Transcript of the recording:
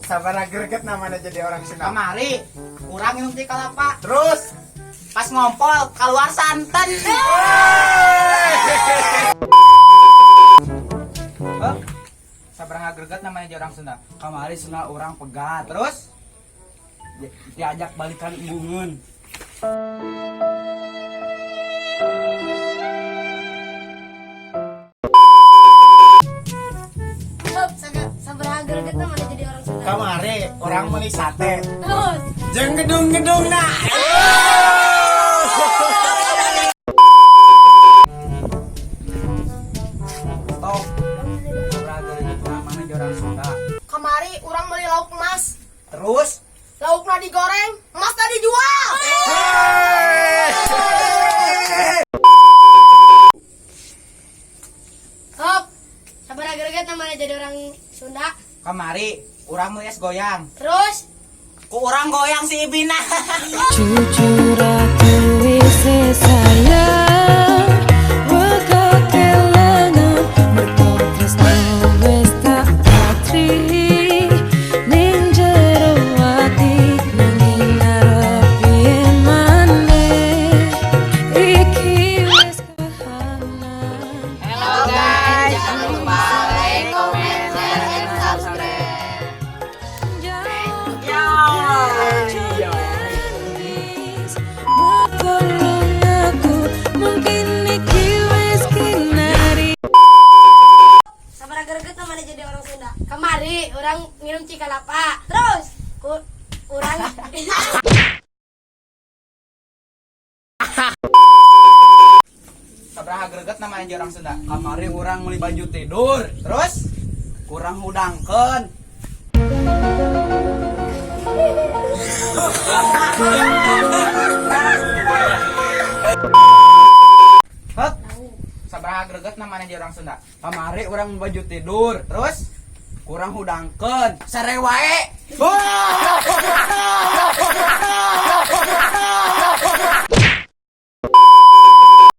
Sabaraha greget namanya jadi orang Sunda. Kamari urang minum teh kalapa. Terus pas ngompol keluar santan. Hah? Sabaraha greget namanya jadi orang Sunda. Kamari sendal urang pegat. Terus Diajak balikan embungeun. Hop, sabaraha greget mana jadi orang Sunda. Kamari urang meuli sate. Terus Jeung gedung-gedung nah. Stop. Sabaraha greget mana jadi orang Sunda. Kamari urang beli lauk emas. Terus Laukna digoreng, emasna dijual. Hop, sabaraha greget namanya jadi orang Sunda. Kamari urang meuli es goyang. Terus Ku urang goyang si Ibina. Jujur aku wis sayang wega kelangan mergo tresno wis tak patri ning jero ati nanging arep piye maneh iki wis kahanan. Hello guys, jangan lupa like, comment, share, and subscribe. Mungkin iki wis kinari. Sabaraha greget namanya jadi orang Sunda. Kamari urang minum cikalapa. Terus ku urang Sabaraha greget namanya jadi orang Sunda. Kamari urang meuli baju tidur. Terus Kurang hudangkeun. Hep. Sabaraha greget namanya jadi orang Sunda. Kamari urang baju tidur. Terus Kurang hudangkeun. sare wae. Wah!